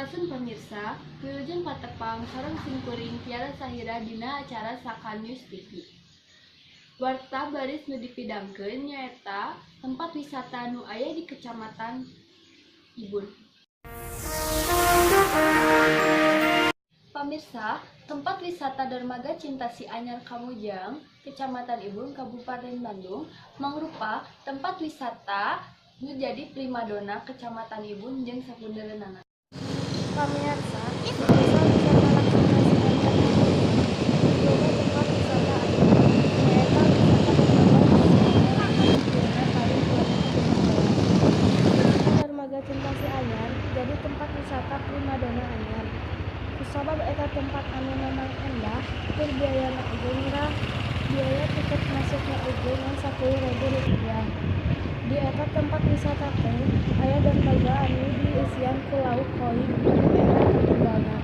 Sampurasun pamirsa, wilujeng patepang sareng simkuring Tiara Sahira dina acara Saka News TV. Warta baris nu dipidangkeun nyaeta tempat wisata nu aya di Kecamatan Ibun. Pamirsa, tempat wisata Dermaga Cinta Sianyar Kamojang, Kecamatan Ibun, Kabupaten Bandung, mangrupa tempat wisata nu jadi primadona Kecamatan Ibun jeung sakundereunana. Pamirsa, Desa Wisata Laksana Sianyar boga tempat wisata anyar, nyaeta wisata Dermaga Sianyar anu dina taun 2017. Dermaga Cinta Sianyar jadi tempat wisata primadona anyar. Kusabab eta tempat anu memang endah tur biayana oge murah. Biaya tiket masukna oge ngan Rp10.000. Di eta tempat wisata teh aya dermaga anu dieusian ku lauk koi anu endah katinggalna.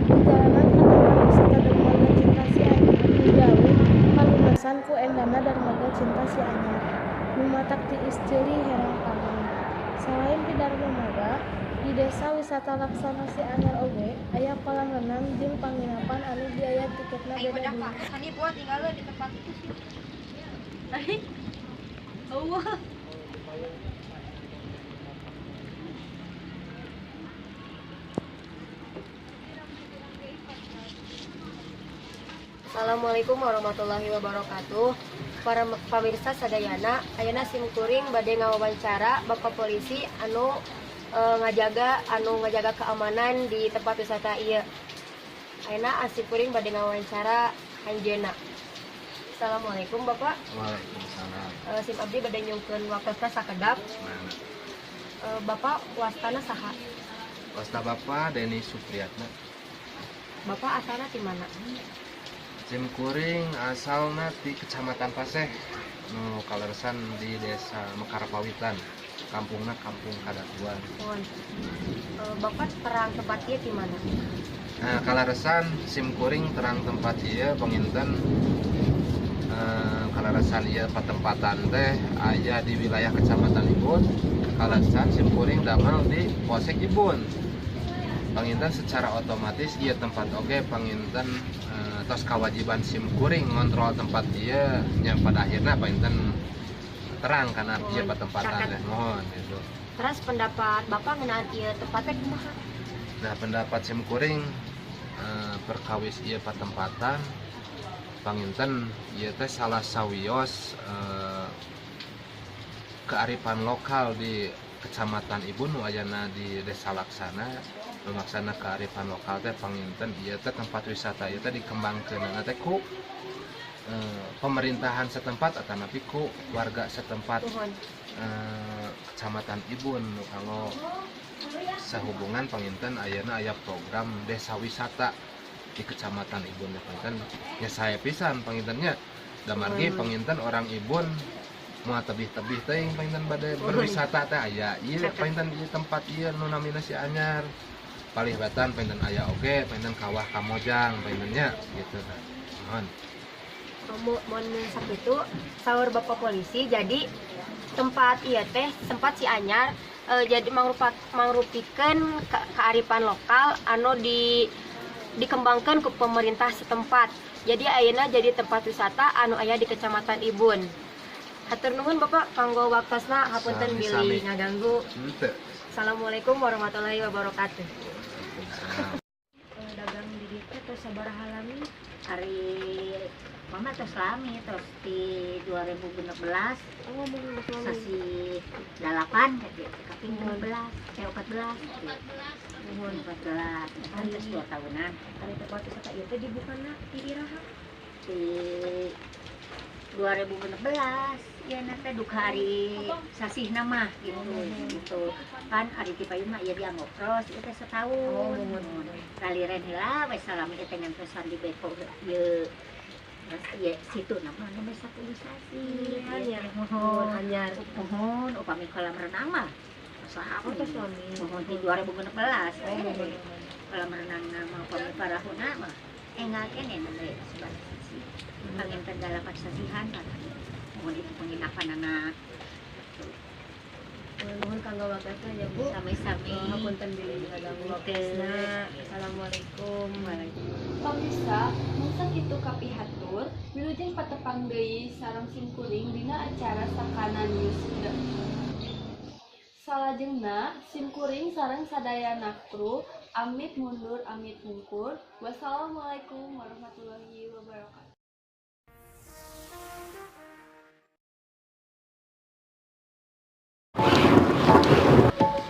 Perjalanan ka tempat wisata Dermaga Cinta Sianyar nu jauh kalunasan ku endahna Dermaga Cinta Sianyar nu matak tiis ceuli herang panon. Salain di dermaga, di Desa Wisata Laksana Sianyar oge aya kolam renang jeung panginapan anu biaya tiketna beda deui. Buat tinggal di tempat itu sih. Allah. Assalamualaikum warahmatullahi wabarakatuh. Para pamirsa sadayana, ayeuna sim kuring bade ngawawancara Bapak polisi anu ngajaga keamanan di tempat wisata ieu. Ayeuna sim kuring bade ngawawancara anjeunna. Assalamualaikum, Bapak. Waalaikumsalam. Sim abdi bade nyungkeun waktosna sakedap. Mana? Bapak wastana saha? Wasta Bapak Denny Supriyatna. Bapak asalna ti mana? Sim kuring asalna ti Kecamatan Paseh. Nu kaleresan di Desa Mekarpawitan. Kampungna Kampung Kadatuan. Mohon. Bapak terang tempat ieu ti mana? Nah, kaleresan sim kuring terang tempat ieu panginten kaleresan ieu patempatan teh aya di wilayah Kecamatan Ibun. Kaleresan sim kuring damel di Polsek Ibun. Panginten secara otomatis ieu tempat oge panginten tos kewajiban sim kuring ngontrol tempat ieu nya, pada akhirnya panginten terang karena ieu patempatan teh, mohon gitu. Terus pendapat Bapak ngeunaan ieu tempatnya kumaha? Nah, pendapat sim kuring perkawis ieu patempatan panginten ieu teh salah sawios kearifan lokal di Kecamatan Ibun nu ayana di Desa Laksana. Nu maksana kearifan lokal teh panginten ieu teh tempat wisata ieu teh dikembangkeunana teh ku pemerintahan setempat atanapi ku warga setempat Kecamatan Ibun nu kanggo sehubungan panginten ayeuna aya program desa wisata di Kecamatan Ibun. Panginten nya sae pisan pangintennya, da margi panginten orang Ibun moal tebih-tebih teuing panginten bade berwisata teh aya ieu panginten ieu tempat ieu nu namina Sianyar. Palih batan panginten aya oge panginten Kawah Kamojang pangintennya gitu kan. Mohon. Mun sakitu saur Bapak polisi, jadi tempat ieu teh sempat Sianyar jadi mangrupikeun kearifan lokal anu dikembangkan ke pemerintah setempat. Jadi ayeuna jadi tempat wisata anu aya di Kecamatan Ibun. Hatur nuhun Bapak kanggo waktosna, hapunten bilih ngaganggu. Assalamualaikum warahmatullahi wabarakatuh. Dagang di dieu teh tos sabaraha lami? Ari mama tos lami, tos di 2016. Oh, ngomong. Sasi 8 kaping 16 14 14 kan tos 2 tahunan. Ari tempat wisata ieu teh dibukana di iraha? Di 2016 ya, nanti duka hari sasih nama gitu gitu kan. Ari ti payun mah ieu dianggo cross ieu teh setahun. Kaliren heula we salami ieu teh ngantosan di beko ieu. Terus ieu situ nama nembe 10 sasi. Anyar. Mohon. Anyar. Mohon, upami kolam renang mah Oh, tos lami. Mohon, di 2016 kolam renang nama. Upami parahuna mah enggal keneh, nembe 11 sasi, panginten 8 sasihan lah. Mohon, itu penginapan anak. Nuhun kanggo waktosna ya, Bu. Sami-sami. Hapunten bilih ngaganggu waktosna. Assalamualaikum. Pamirsa, mung sakitu kapihatur, wilujeng patepang deui sareng simkuring dina acara Sakana News. Salajengna, simkuring sareng sadayana kru amit mundur amit mungkur. Wassalamualaikum warahmatullahi wabarakatuh.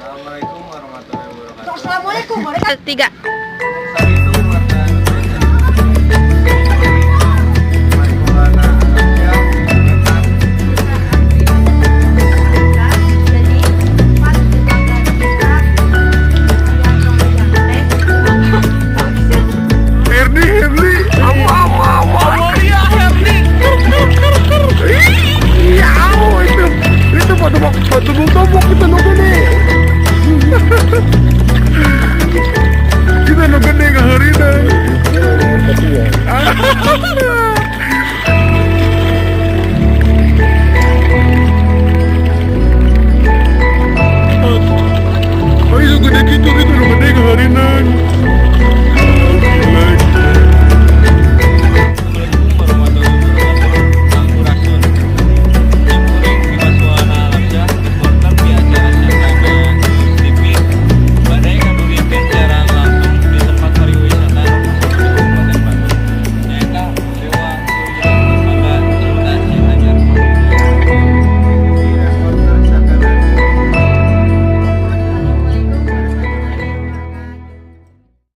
Assalamualaikum warahmatullahi wabarakatuh. Assalamualaikum warahmatullahi Tiga.